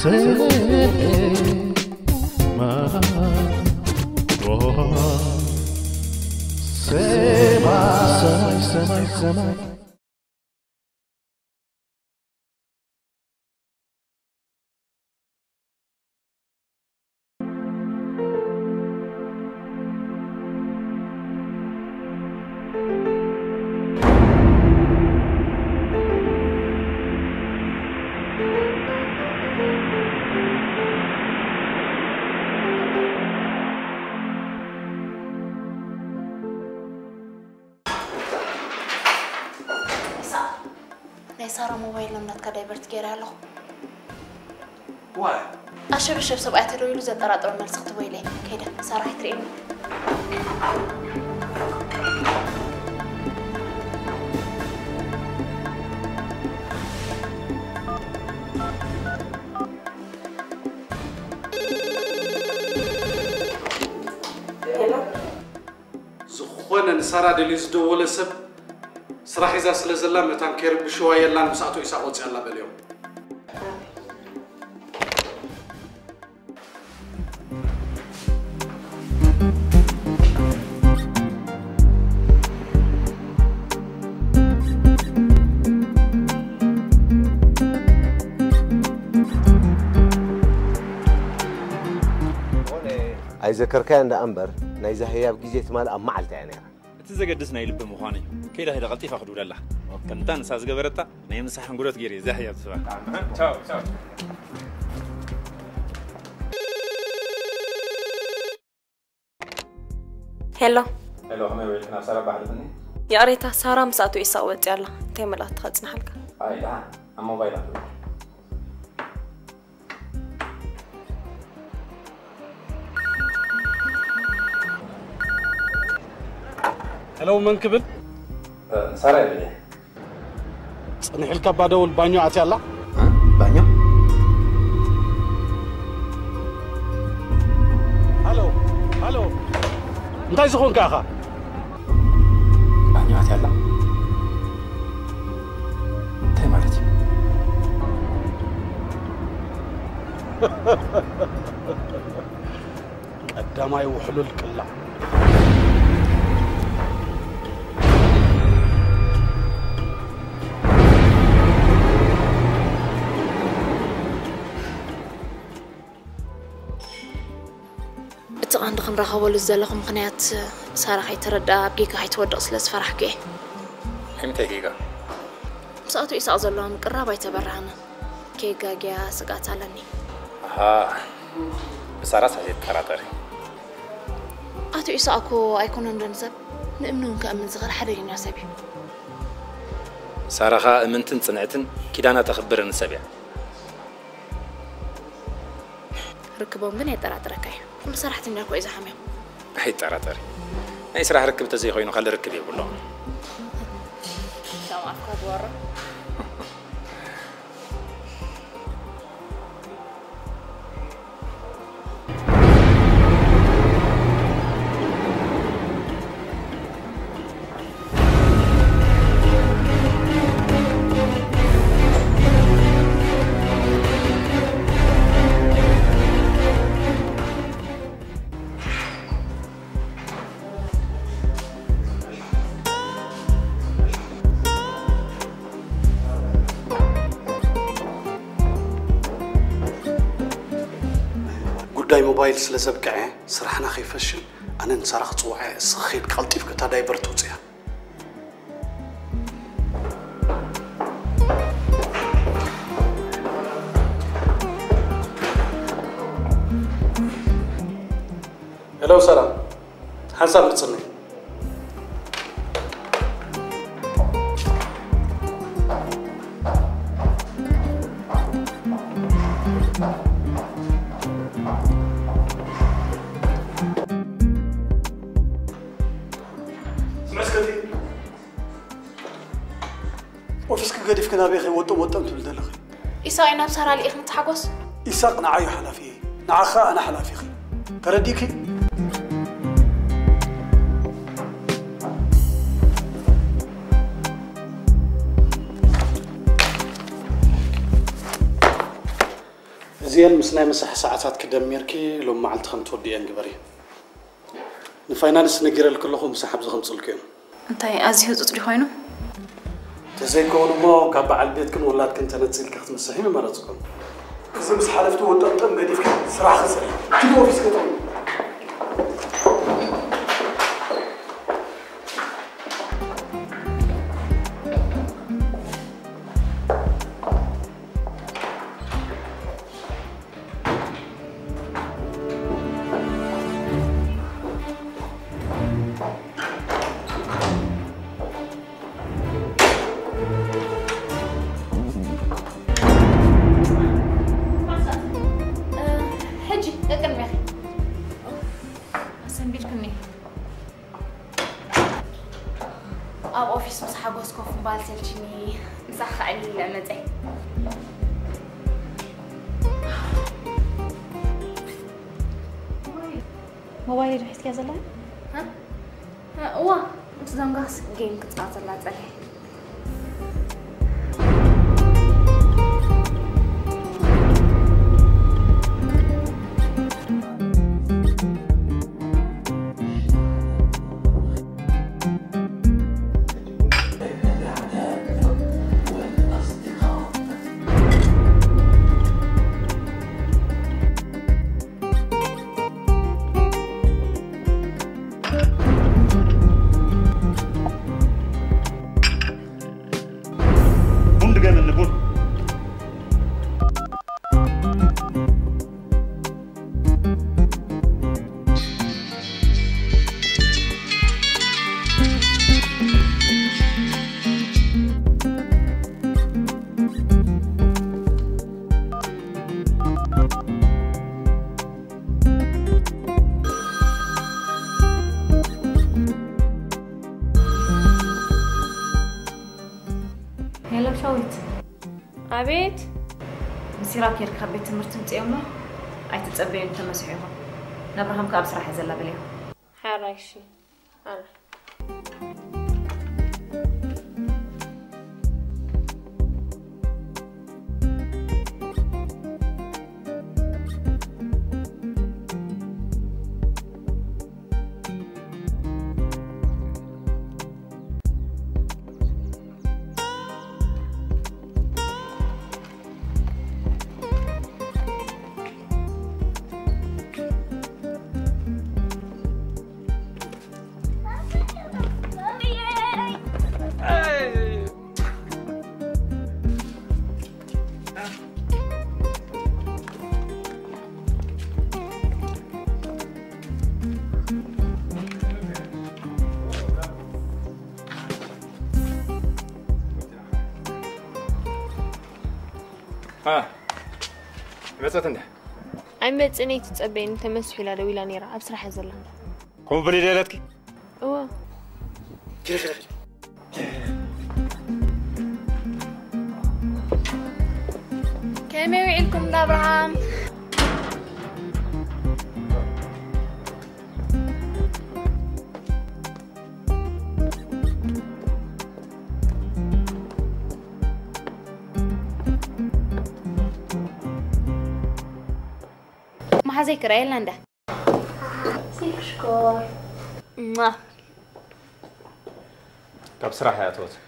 ሰማይ፣ ሰማይ፣ ሰማይ፣ ሰማይ። ኢሳቕ፣ ናይ ሳራ ሞባይል ናብ ናትካ ዳይቨርት ገይረ ኣለኹ። ዋይ? ኣሸብሸብ ሰብኣይ ተደዊሉ ዘጠራጥሮ መልሲ ክትቦ ኢለ ከይደ። ሳራ ኣይትርእየኒ። ሄሎ። ዝኾነ ንሳራ ደልዩ ዝደወለ ሰብ ስራሕ ሒዛ ስለ ዘላ መታን ከይርብሽዋ የላን፣ ምስ ኣቶ ኢሳቕ ወፂኣ ኣላ በልዮም። ኣይዘከርካዮን ደኣ እምበር፣ ናይዛ ህያብ ግዜ ትማል ኣብ መዓልታ እያ ነይራ። እቲ ዘገድስ ናይ ልቢ ምዃኑ እዩ። ከይዳ ከይዳ ቀልጢፋ ክድውለላ። ከምታ ንሳ ዝገበረታ ናይ ምሳሕ እንጉዶት ገይረ እዛ ህያብ ትስባ። ቻው፣ ቻው። ሄሎ። ሄሎ፣ ከመይ ውዒልክን? ኣብ ሳራ ባሕልፍኒ? ይቕሬታ፣ ሳራ ምስ ኣቶ ኢሳቕ ወጺኣ ኣላ። እንታይ መልእኽቲ ከጽንሓልካ? ኣይ፣ ደሓን። ኣብ ሞባይል ኣትወ። ሄሎ፣ መን ክብል? እ፣ ሳራ ይብል እየ። ጽንሕ ኢልካ እባ ደውል፣ ባኞ ኣትያ ኣላ። እ? ባኞ? ሃሎ፣ ሃሎ። እንታይ ዝኾንካ ኢኻ? ባኞ ኣትያ ኣላ? እንታይ ማለት እዩ? ቀዳማይ ውሕሉል ቅላዕ። እቲ ቀንዲ ክንራኸበሉ ዝደለኹ ምኽንያት፣ ሳራ ከይተረድኣ ኣብ ጌጋ ከይትወድቕ ስለ ዝፈራሕኩ እየ። ንምንታይ ጌጋ? ምስ ኣቶ ኢሳቕ ዘለዋ ምቅርራብ ኣይተበራህናን። ከየጋግያ ስግኣት ኣለኒ። ኣሃ፣ ብሳራስ ኣይትጠራጠሪ። ኣቶ ኢሳቕ እኮ ኣይኮነን ዶ ንሰብ፣ ንእምኒ እውን ከእምን ዝኽእል ሓደገኛ ሰብ እዩ። ሳራ ኸኣ እምንትን ጽንዕትን ኪዳና ተኽብርን ሰብ እያ። ርክቦም ግን የጠራጥረካ እዩ። ኩሉ ሰራሕተኛ እኮ እዩ ዝሓምዮም። ኣይጠራጠሪ። ናይ ስራሕ ርክብ ተዘይኮይኑ ካልእ ርክብ የብሎም። ከም ኣፍካ ዝወሮ። ጉዳይ ሞባይል ስለ ዘብቅዐ፣ ስራሕና ከይፈሽል ኣነ ንሳራ ክጽውዓ እየ። እስኺ ኺድ ቀልጢፍኪ እታ ዳይቨርት ውጽያ። ሄሎ ሳራ፣ ሓንሳብ ምጽነይ። ስምዕስከቲ ኦፊስኪ ገዲፍኪ ናበይ ኸ ወጠም ወጠም ትብል ዘለኺ? ኢሳቕ እዩ ናብ ሳራ ልኢኽኒ ትሓጎስ። ኢሳቕ ንዓዩ ሓላፊ እየ፣ ንዓኻ ኣነ ሓላፊኺ። ተረዲእኪ? እዚአን ምስ ናይ ምሳሕ ሰዓታት ክደሚርኪ ሎም መዓልቲ ከም ትወድእየን ግበሪ። ንፋይናንስ ነጊረልኪ ኣለኹ፣ ምሳሕ ኣብዚ ከምፅልኩ እዮም። እንታይ ኣዝዩ ህጹጽ ድዩ ኮይኑ? ተዘይከውን እሞ ካብ በዓል ቤትክን ወላድክን ተነጺልኪ ክትምስሒ ምመረጽኩ። እዚ ምስ ሓለፍቲ ወጠምጠም ገዲፍኪ ስራሕ ክስርሒ። ኪዲ ኦፊስ ገጠሙ። ሕጂ ቀቅድሜኺ ኣሰንቢድኩኒ። ኣብ ኦፊስ ምስ ሓጎስ ኮፍ ምባል ሰልችኒ። ምሳኻ ዕልል ኢለ መጸ። ሞባይል ዶ ሒዝክያ ዘለኺ? እዋ፣ ምስ ዘንጋስ ጌም ክጻወት ዘላ ጸኒሐ። ቡን ድገምኒ፣ ቡን። ሄሎ ሻዊት። ኣቤት። ንሲራክ ጌርካ ካብ ቤት ትምህርቲ ምጽእዮ እሞ ኣይትጸበዮ እንተመስሑ ኢኹም። ንኣብርሃም ከኣ ኣብ ስራሕ እየ ዘላ በልዮ። ሓራይ እሺ። ኣላ። አ፣ መጸት እንደ? ኣይመጽእን እየ ትጸበየኒ፣ ተመስሑ ኢላ ደዊላ ነይራ፣ ኣብ ስራሕ እያ ዘላ። ከምኡ በሊ ደለትኪ? እወ። ከመይ ውዒልኩም እንዳ ኣብርሃም? መሓዘይ ክረኣየልና እንዳ። ሲክሽኮር። ማ። ካብ ስራሕ እያ ትወጽእ።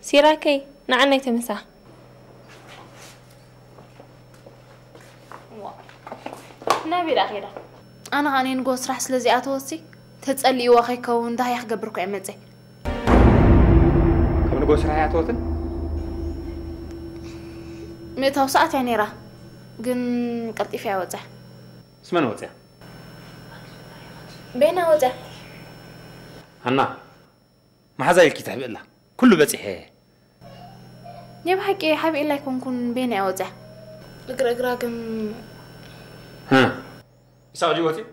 ሲራከይ፣ ንዓናይ ተመሳ። ናበይ ደኣ ኸይዳ? ኣነ ኸኣ ንጎ ስራሕ ስለ ዘይኣተወሲ፣ ተጸሊእዋ ከይከውን ዳህያ ክገብር እኮ እየ መጸ። ካብ ንጎ ስራሕ እያ ኣተወትን? ምእታው ሰዓት እያ ነይራ፣ ግን ቀልጢፋ እያ ወጽያ። ምስ መን ወጽያ? ቤና ወጽያ። ሃና፣ መሓዛ ኢልኪ ትሕብእላ። ኩሉ በጺሐ። ናይ ብሓቂ ሓቢእላ ኣይኮንኩን፣ ቤና እያ ወጽያ። እግረ እግራ ግን። ሃ። ይሳቕ ድዩ ወጺኡ?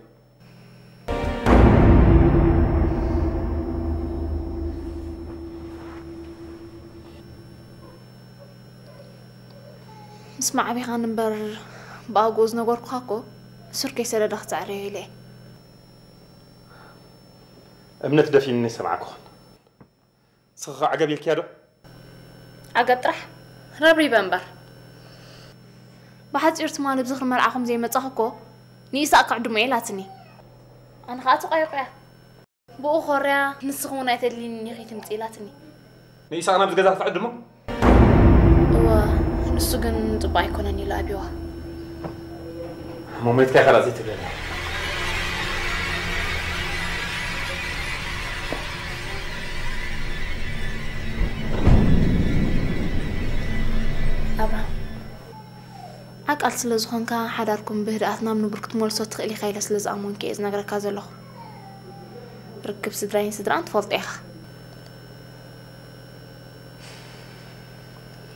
ምስ ማዕቢኻን እምበር ብኣግኡ ዝነበርኩኻ እኮ ሱር ከይሰደደ ክጽዕር እየ ኢለ እየ። እምነት ደፊንኒ ሰማዕኩኽን። ንስኺ ኸ ዓገብ ኢልክያ ዶ? ዓገብ ጥራሕ? ረብሪበ እምበር። ብሓጺሩ ትማሊ ኣብ ዝኽሪ መርዓኹም ዘይመጻኹ እኮ ንኢሳቕ ክዕድሞ እየ ኢላትኒ። ኣነ ኸኣ ተቋይቑ እያ። ብኡ ኮርያ ንስኺ እውን ኣይተድልይን ኢኺ ትምጺ ኢላትኒ። ንኢሳቕ ናብዚ ገዛ ክትዕድሞ? እወ፣ ንሱ ግን ጽቡቕ ኣይኮነን ኢሉ ኣብዋ። እሞ ሜትካ ኢኻ ዘይትብለኒ። ኣብርሃም፣ ዓቃል ስለ ዝኾንካ ሓዳርኩም ብህድኣት ናብ ንቡር ክትመልሶ ትኽእል ኢኻ ኢለ ስለ ዝኣመንኩ እየ ዝነግረካ ዘለኹ። ርክብ ስድራይን ስድራን ትፈልጦ ኢኻ።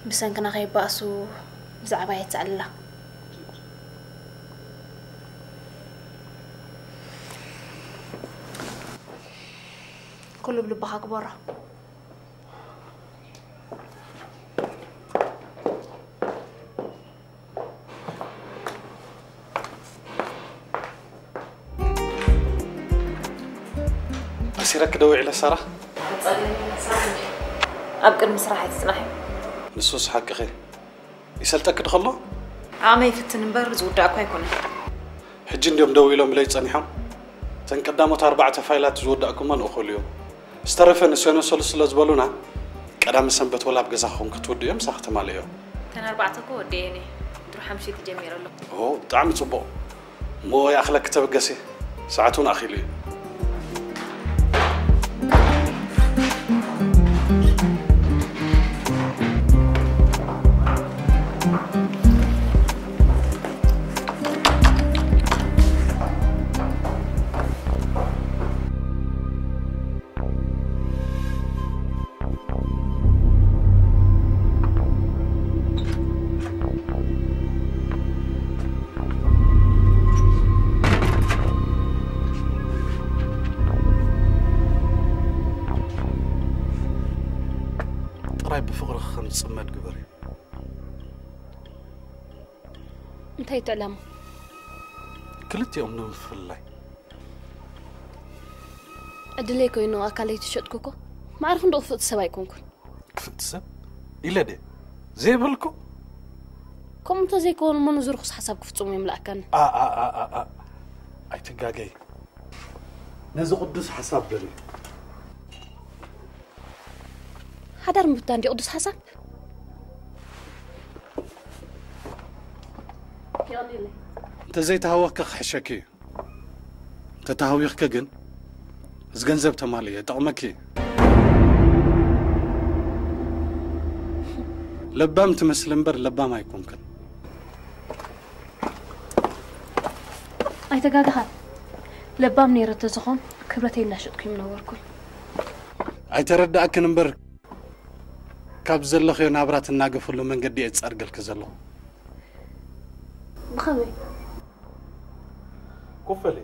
ብሰንክና ከይባእሱ ብዛዕባ የትዕልላ። ኩሉ ብልብኻ ግበሮ። ኣሲረኪ ዶ ውዒለ ሳራ? ጸገም ስራሕ እንጂ። ኣብ ቅድሚ ስራሕ ኣይትጽናሒ። ንሱስ ሓቅኺ። ይሰልጠኪ ዶ ከሎ? ዓቕመይ ይፍትን እምበር ዝውዳእ እኮ ኣይኮነን። ሕጂ እንድዮም ደው ኢሎም ኢለይ ጸኒሖም። እተን ቀዳሞት ኣርባዕተ ፋይላት ዝወዳእኩመን እኹል እዩ። ዝተረፈ ንሰኖ ሰሉስ ስለ ዝበሉና፣ ቀዳመ ሰንበት ወላ ኣብ ገዛኹም ክትውድእዮ ምሳኺ ተማልእዮ። እተን ኣርባዕተ እኮ ወዲኤን እየ። ድሮ ሓምሽቲ ጀሚረ ኣለኹ። ኦ፣ ብጣዕሚ ጽቡቕ። እሞ ይኣኽለኪ ተበገሲ። ሰዓት እውን ኣኺሉ እዩ። ጥራይ ብፍቕርኺ ከም ዝጽመድ ግበሪ። እንታይ እቲ ዕላማ? ክልቲኦም ንምፍልላይ። ዕድለይ ኮይኑ ኣካለይ ተሸጥኩ እኮ። ማዕረ ክንዲ ክፍእቲ ሰብ ኣይኮንኩን። ክፍእቲ ሰብ? ኢለ ድየ? ዘይበልኩ? ከምኡ እንተዘይከውን እሞ ነዚ ርኹስ ሓሳብ ክፍጽሙ እዮም ለኣካኒ። ኣ፣ ኣ፣ ኣ፣ ኣ፣ ኣ። ኣይትጋገይ። ነዚ ቅዱስ ሓሳብ በሊ። ሓዳር ምብታን ድዩ ቅዱስ ሓሳብ? የቐንየለይ። እንተዘይተሃወኽኪ ክሕሸኪ እዩ። እንተተሃዊኽኪ ግን፣ እዚ ገንዘብ ተማልእዮ፣ ይጠቕመኪ እዩ። ለባም ትመስሊ እምበር ለባም ኣይኮንክን። ኣይተጋግኻን። ለባም ነይረ ተዝኾን፣ ክብረተይ እናሸጥኩ ምነበርኩ። ኣይተረዳእክን እምበር፣ ካብ ዘለኽዮ ናብራ ትናገፍሉ መንገዲ እየ ዝጸርገልኪ ዘለኹ። ብኸመይ? ኮፍ በሊ።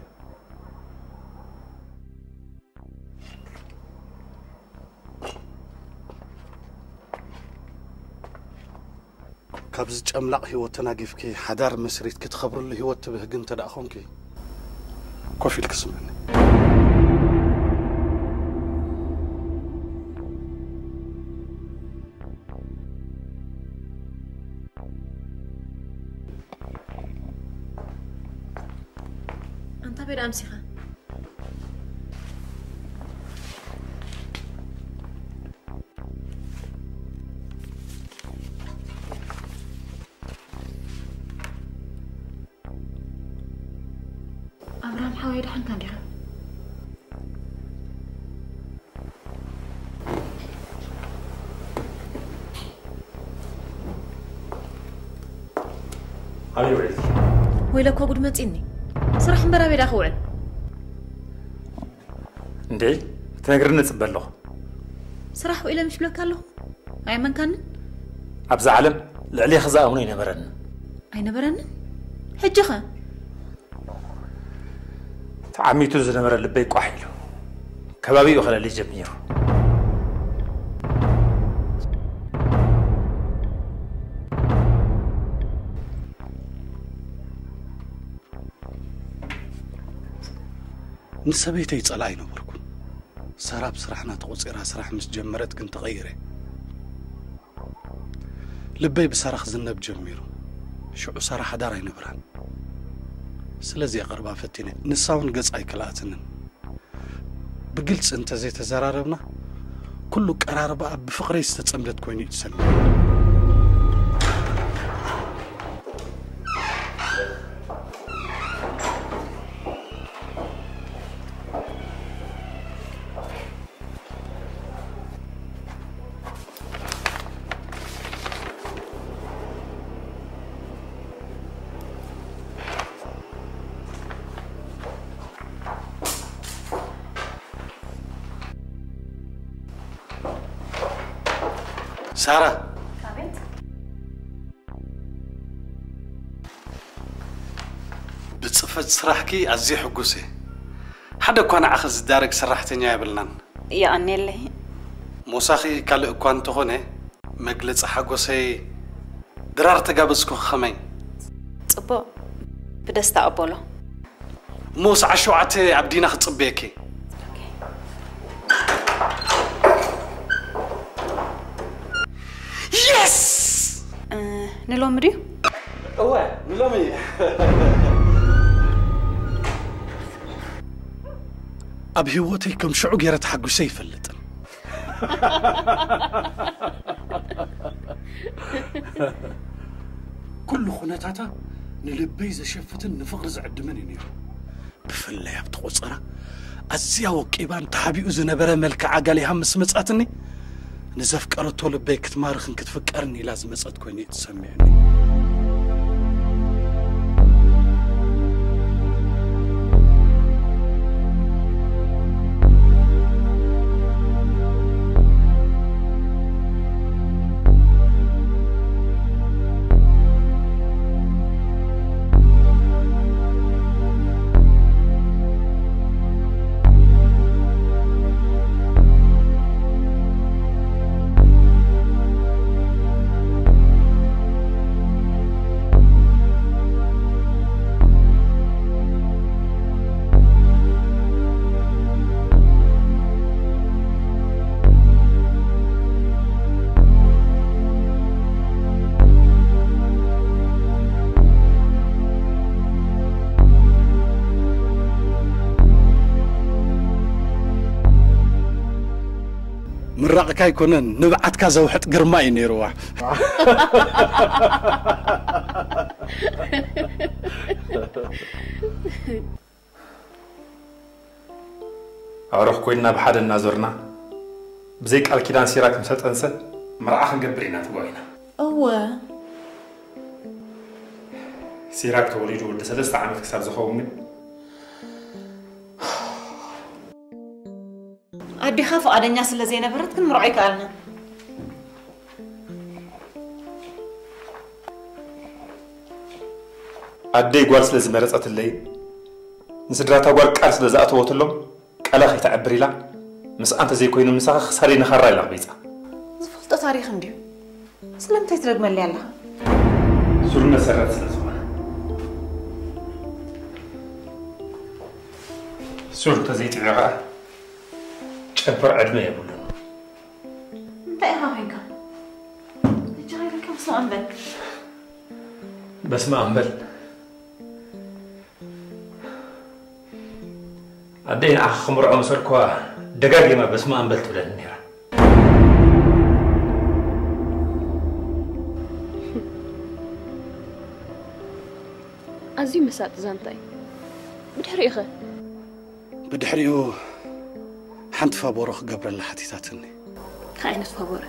ካብዚ ጨምላቕ ህይወት ተናጊፍኪ ሓዳር መስሪትኪ ትኸብርሉ ህይወት ትብህጊ እንተ ደኣ ኾንኪ፣ ኮፍ ኢልኪ ስምዕኒ። ኣንታ ቤት ኣምሲኻ? ኣብርሃም ሓወይ፣ ደሓንካ እንዲኻ? ኣበይ ውዒልኪ? ወይለ እኮ ጉድ መጺኒ። ስራሕ እምበር ኣበይ ደኣ ክውዕል? እንዴ፣ ክትነግርኒ እጽበ ኣለኹ። ስራሕ ውዒለ ምሽ ብለካ ኣለኹ። ኣየመንካንን? ኣብዚ ዓለም ልዕሌኺ ዝኣምኖ ኣይነበረንን። ኣይነበረንን? ሕጂ ኸ? ተዓሚቱ ዝነበረ ልበይ ቋሕ ኢሉ፣ ከባቢኡ ክለሊ ጀሚሩ። ንሰበይተይ ጸላኢ ኣይነበርኩን። ሳራ ብስራሕና ተቖጺራ ስራሕ ምስ ጀመረት ግን ተቐይረ። ልበይ ብሳራ ክዝነብ ጀሚሩ። ሽዑ ሳራ ሓዳር ኣይነበራን። ስለዚ የቐርባ ፈቲነ፣ ንሳ እውን ገጻ ኣይከልኣትንን። ብግልጺ እንተዘይተዘራረብና፣ ኩሉ ቀራርባኣ ብፍቕረይ ዝተጸምደት ኮይኑ እዩ ዝሰምዕ። ሳራ፣ ኣቤት። ብጽፈት ስራሕኪ ኣዝየ ሕጉስ እየ። ሓደ እኳ ንዓኺ ዝዳረግ ሰራሕተኛ የብልናን። የቐንየለይ። ሞሳኺ ካልእ እኳ እንተኾነ፣ መግለጺ ሓጎሰይ ድራር ተጋበዝኩኺ። ከመይ? ጽቡቕ። ብደስታ እቕበሎ። እሞ ሰዓት ሸውዓተ ኣብ ዲና ክጽበየኪ። የስ! እ፣ ንሎሚ ድዩ? እወ፣ ንሎሚ። ኣብ ህይወተይ ከም ሽዑ ገይረ ተሓጒሰ ይፈልጥን። ኩሉ ኩነታታ ንልበይ ዘሸፍትን ንፍቕሪ ዝዕድምን እዩ ነይሩ። ብፍላይ ኣብቲ ቆጸራ ኣዝያ ወቂባን ተሓቢኡ ዝነበረ መልክዓ ጋሊሃ ምስ መጻትኒ፣ ንዘፍቀረቶ ልበይ ክትማርኽን ክትፍቀርን ኢላ ዝመጸት ኮይኑ እዩ ተሰሚዑኒ። ምራቕካ ኣይኮነን፣ ንብዓትካ ዘውሕጥ ግርማ እዩ ነይርዋ። ኣዕሩኽ ኮይንና ብሓደ እናዞርና፣ ብዘይ ቃል ኪዳን ሲራክ ምስ ተጠንሰ፣ መርዓ ክንገብር ኢና ተጓይና። እወ። ሲራክ ተወሊዱ ወዲ ሰለስተ ዓመት ክሳብ ዝኸውን ግን፣ ኣዴኻ ፍቓደኛ ስለ ዘይነበረት ክንምርዖ ኣይከኣልናን። ኣደይ ጓል ስለ ዝመረጸትለይ፣ ንስድራታ ጓል ቃል ስለ ዝኣተወትሎም፣ ቃላ ከይተዕብር ኢላ፣ ምስኣ እንተዘይኮይኑ ምሳኻ ክሳደይ ንኻራ ኢላ ኣቕቢጻ። ዝፈልጦ ታሪኽ እንድዩ። ስለምንታይ ትደግመለይ ኣለኻ? ሱር መሰረት ስለ ዝኾነ። ሱር እንተዘይጥዕዮ ኸኣ ጨንፈር ዕድመ የብሉን። እንታይ ኢኻ ኮይንካ? ሕጂ ከይደካ በስመ ኣብ በል። በስመ ኣብ በል። ኣደይ ንዓኻ ክምርዖ ምስ በልክዋ ደጋጊማ በስመ ኣብ በል ትብለኒ ነይራ። ኣዝዩ መሳጢ ዛንታ እዩ። ብድሕሪኡ ኸ? ብድሕሪኡ ሓንቲ ፋቦሮ ክገብረላ ሓቲታትኒ። እንታይ ዓይነት ፋቦሮ?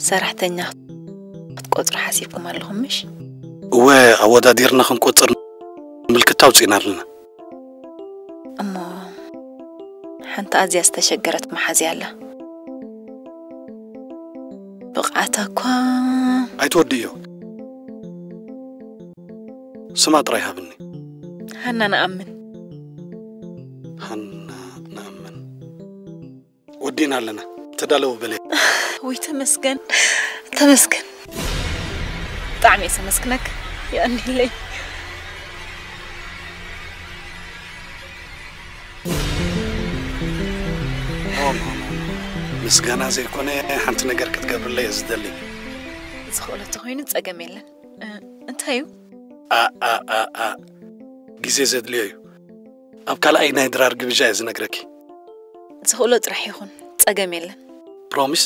ሰራሕተኛ ክትቆጽሩ ሓሲብኩም ኣለኹም ምሽ? እወ፣ ኣወዳዲርና ክንቆጽር ምልክታ ኣውጺእና ኣለና። እሞ ሓንቲ ኣዝያ ዝተሸገረት መሓዝያ ኣላ። ብቕዓታ እኳ ኣይትወድእዮ። ስማ ጥራይ ሃብኒ። ሃና ንኣምን። ሃና ንኣምን። ወዲእና ኣለና። ተዳለዉ በለ። ወይ ተመስገን፣ ተመስገን። ብጣዕሚ እየ ዘመስግነክ። የቐንየለይ። ምስጋና ዘይኮነ ሓንቲ ነገር ክትገብርለይ እየ ዝደሊ። ዝኽእሎ ተኾይኑ ጸገም የለን። እ፣ እንታይ እዩ? ኣኣኣኣ ግዜ ዘድልዮ እዩ። ኣብ ካልኣይ ናይ ድራር ግብዣ እየ ዝነግረኪ። ዝኽእሎ ጥራሕ ይኹን፣ ጸገም የለን። ፕሮሚስ?